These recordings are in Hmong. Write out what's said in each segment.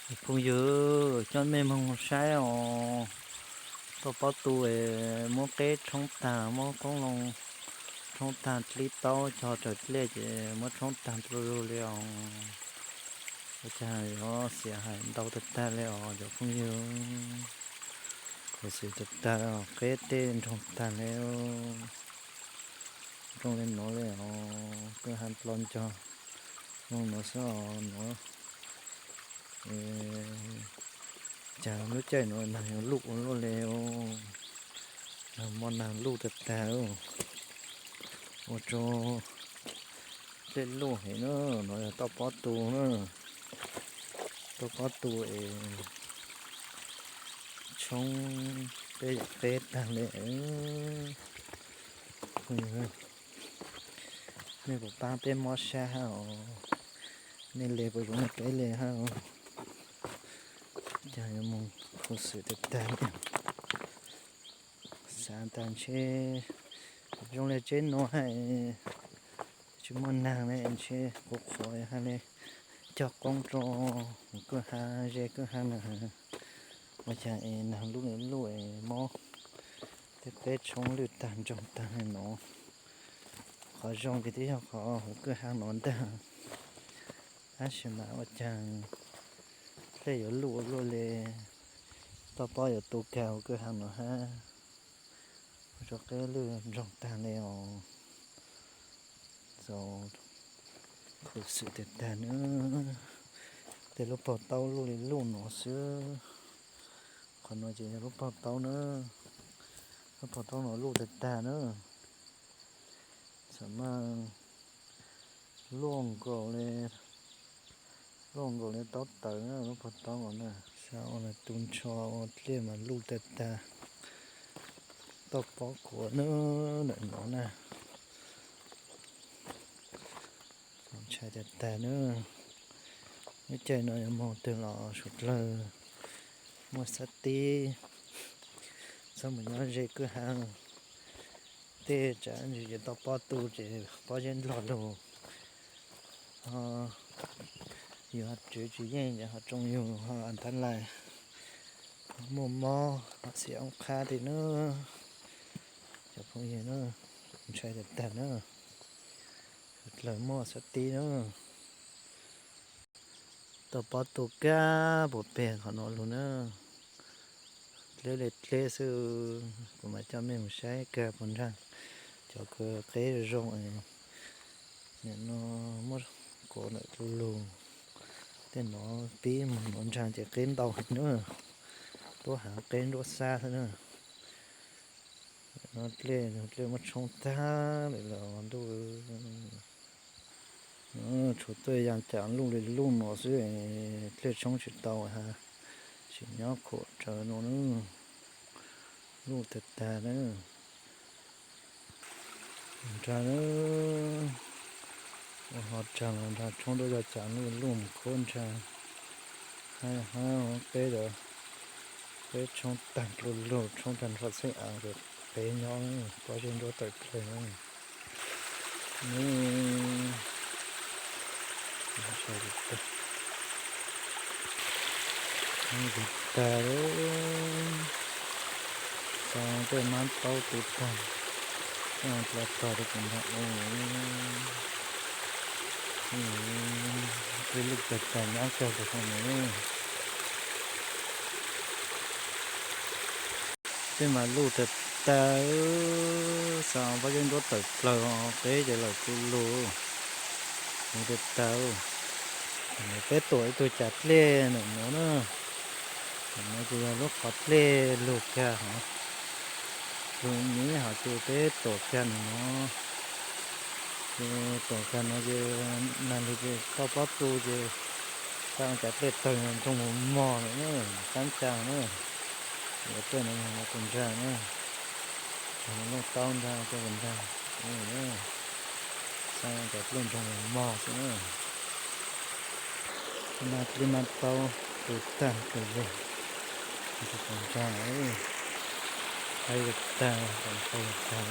Phooj ywg, coj mej moog saib os. Toj pob tu es muab qeb tshoob tag, muab qoob loo tshoob tag, dlib taub cog raws dlej ces muab tshoob tag dlua lug li os. Ua cas yuav xiam hais ntau tag tag li os cov phooj ywg. Khuv xim tag tag, qeb tej nroog tag li. Zoo li nuav li os, kwj ha dlo ncog zoo nuav xwb os nuav. Cas lub caij nuav naag yuav luj ua luaj li, naag mo naag luj tag tag. Ua rua dlej luj heev na. Nuav yog toj pob tu na, toj pob tu es tshoob peb yam qeb tag li. Nej puas paab peb mob sab hab os? Nej le puas zoo le peb le hab os? Cas yuav moog khuv xim tag tag li. Xav tas ntshe zoo le tsev nuav hab, tsis muaj naag le ntshe qhuav qhuav hab le cog qoob rua kwj ha, ze kwj ha na. Ua cas es naag luj luj es mob tej qeb tshoob lwj tag ntsoog tag li nuav. Qhov zoo ces twb yog qhov huv kwj ha nuav ntag. Tab sis mas ua cas dlej yuav luj ua luaj li, toj pob yuav tu kag huv kwj ha nuav hab. Ua rua qeb lwj ntsoog tag li os. Txaus khuv xim tag tag na. Tej lub pog taub luj li luj nuav xwb. Qhov nuav ces yog lub pog taub na. Lub pog taub nuav luj tag tag na. Xam maj luaj nkaus li, luaj nkaus li taub tawv na lub pog taub nuav na. Xav ua tu nrho ua dlej mas luj tag tag. Toj pob kuav na, ntawm nuav na. Ntshai tag tag na. Lub caij no yuav moog twg los suav dlawg muaj xab tib, txhob mus nyob ze kwj ha. Tej tsav ntsis ces tau pob tu ces pob zeb nplog lug. Ho yus ho tswv tsis yeej ces ho tsoo yug ho ntab lais, ho muaj mob ho xiam oob qhab ti na. Cov phooj ywg na, ntshai tag tag na. Suav dlawg muaj xab tib na. Tau pob tu kag puag peg qhov no lug na. Dleb li dleb xwb, kuv mam coj mej mus saib kag puag nraag. Cov kws qeb zoo zoo, nim no muab kuav ntawm du lug. Tej no pib mus nuav nraag ces qeb ntau heev na. Tuab haav qeb nruab xab xwb na. No dlej, dlej muab tshoob tag lawm los ntuj. Tshuav tuaj yaa cas luj li luj no xwb, dlej tshoob tsis tau, tsis nyob khuam raws no na. Luj tag tag na. Nraag na, ua ho tsaag los nraag tshoob nruab yog cas luj luj mus khuab nraag. Hab hab qeb, qeb tshoob tag dlua lug, tshoob tag nrho xwb as, peb nyob pob zeb nruab tawm dlawg. Ntws tag, xa tej mab taub tu tag, tej dlua tog rau kuv nraag ua. Tej lwj tag tag nyob kawg rau hauv no. Tej mas luj tag tag, xa pob zeb nruab tawm dlawg, qeb ces lawm tu lug, huv tag tag. Peb tuam ib tug cas dlej ntawm nuav na. Ntawm nuav ces yog lub qhov dlej lug kag hov. Lug miv hov ces peb tuam kag ntawm nuav. Ces tuam kag no ces nag lug ces tau pob tu ces xa cov dlej tawg nroo mos mos lawm na, qaab ca na. Cov dlej no yog tus nraag na, yog lub taub nraag, coj tus nraag. Xa cov dlej nroo mos mos xwb na. Mab dlej mab taub tu tag kawg li. Tus nraag, qaib tag, qaib tag,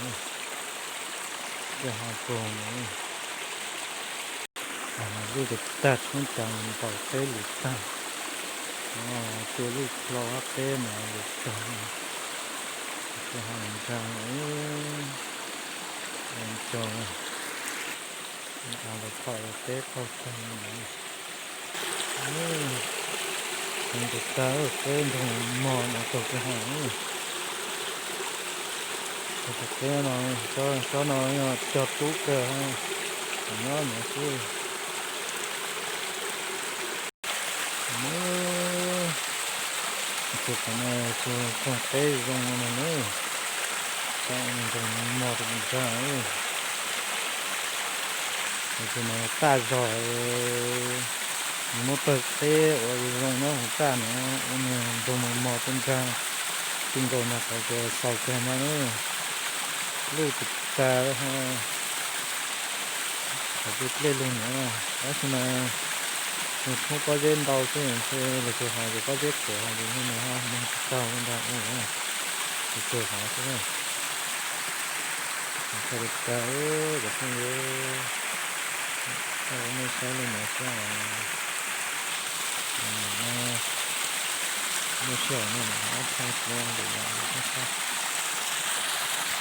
coj ho puag. Luj tag tag, tshoob tag, ntaus qeb lug tag. Tua lub hlau hab teb mas lug tag, tua hab ntag, cog, lug phom teb qaug tag. Ntag tag, peb nroog mog no taug kwj ha. Taug teb no, tsob no yog cog tub kawg, nyob no xwb. Tus qhov no tsuas tog teb zoo no na, nroog mog rau ntag. Tus no tag zog, muab tawg teb ua zoo na, tag no ua nroog mog mog rau ntag. Tij nkaus nag qhov tsuas xaus kawg ntag na. Luj tag tag, qhov twg dlej lug no, tab sis mas nws thoob pob zeb ntau xwb, ntshe lawv tsuas hais tias pob zeb qhuav hais tias nws ho moog tsis taug ntag, lawv tsuas hais xwb na. Tag tag, cov phooj ywg, nej saib li no xwb. Lub sij hawm no mas ob txhiab ntawm no,